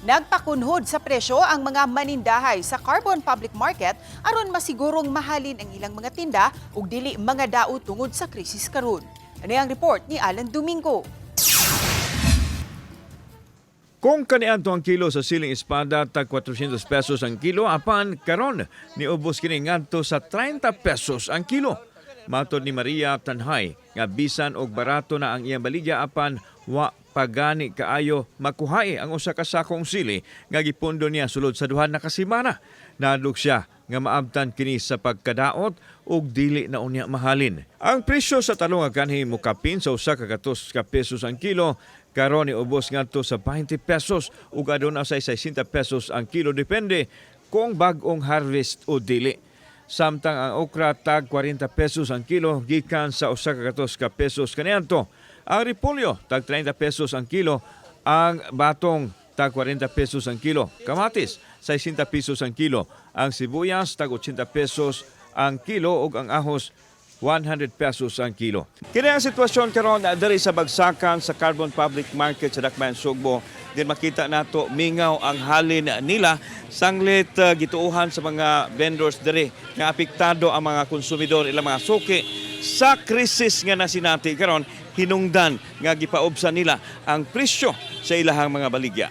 Nagpakunhod sa presyo ang mga manindahay sa Carbon Public Market aron masigurong mahalin ang ilang mga tinda ug dili mga dao tungod sa krisis karon. Ano ang report ni Alan Domingo? Kung kaniadto ang kilo sa siling espada, tag 400 pesos ang kilo, apan karon niubos kini ngadto sa 30 pesos ang kilo. Matod ni Maria Tanhay nga bisan og barato na ang iyang baligya, apan wa pagani kaayo makuhae ang usa ka sakong sili nga gipundo niya sulod sa 2 na ka semana. Nahadlok siya nga maabtan kini sa pagkadaot ug dili na unya mahalin. Ang presyo sa talong nga kanhi mokapin sa 100 ka pesos ang kilo, karon niubos ngadto sa 20 pesos ug aduna sa 60 pesos ang kilo, depende kung bag-ong harvest o dili. Samtang ang okra, tag 40 pesos ang kilo gikan sa 100 ka pesos kaniadto. Ang repolyo, tag 30 pesos ang kilo, ang batong, tag 40 pesos ang kilo, kamatis, 60 pesos ang kilo, ang sibuyas, tag 80 pesos ang kilo ug ang ahos, 100 pesos ang kilo. Kini ang sitwasyon karon diri sa bagsakan sa Carbon Public Market sa Dakbayan Sugbo. Din makita nato, mingaw ang halin nila sanglit gituohan sa mga vendors diri nga apektado ang mga konsumidor, ilang mga suki, sa krisis nga nasinati karon hinungdan nga gipaubsan nila ang presyo sa ilahang mga baligya.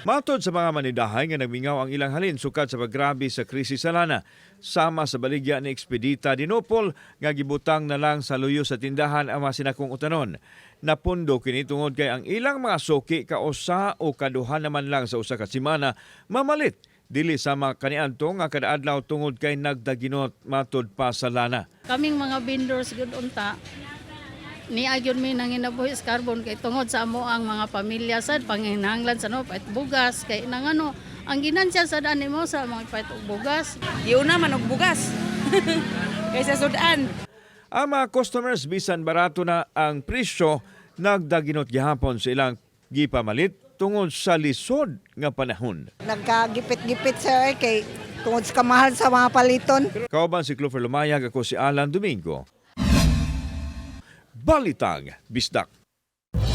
Matod sa mga manidahay nga nagmingaw ang ilang halin sukad sa paggrabe sa krisis sa lana, sama sa baligya ni Expedita Dinopol nga gibutang na lang sa luyo sa tindahan ang mga sinakong utanon. Napundo kini tungod kay ang ilang mga suki kausa o kaduha naman lang sa 1 ka semana mamalit, dili sama kaniadto nga kada adlaw tungod kay nagdaginot matod pa sa lana. Kaming mga vendors gud unta niya gyud mi nanginabuhi sa Carbon kay tungod sa amo ang mga pamilya sad, panginahanglan sa no pait bugas, kay nangano ang ginansya sa dani mo sa mga pait og bugas. Giuna man og bugas kaysa sudan. Ang mga customers, bisan barato na ang presyo, nagdaginot gihapon sa ilang gipamalit tungod sa lisod nga panahon. Nagkagipit-gipit, sir, kay tungod sa kamahal sa mga paliton. Kauban si Clover Lumayag, ako si Alan Domingo. Balitang Bisdak.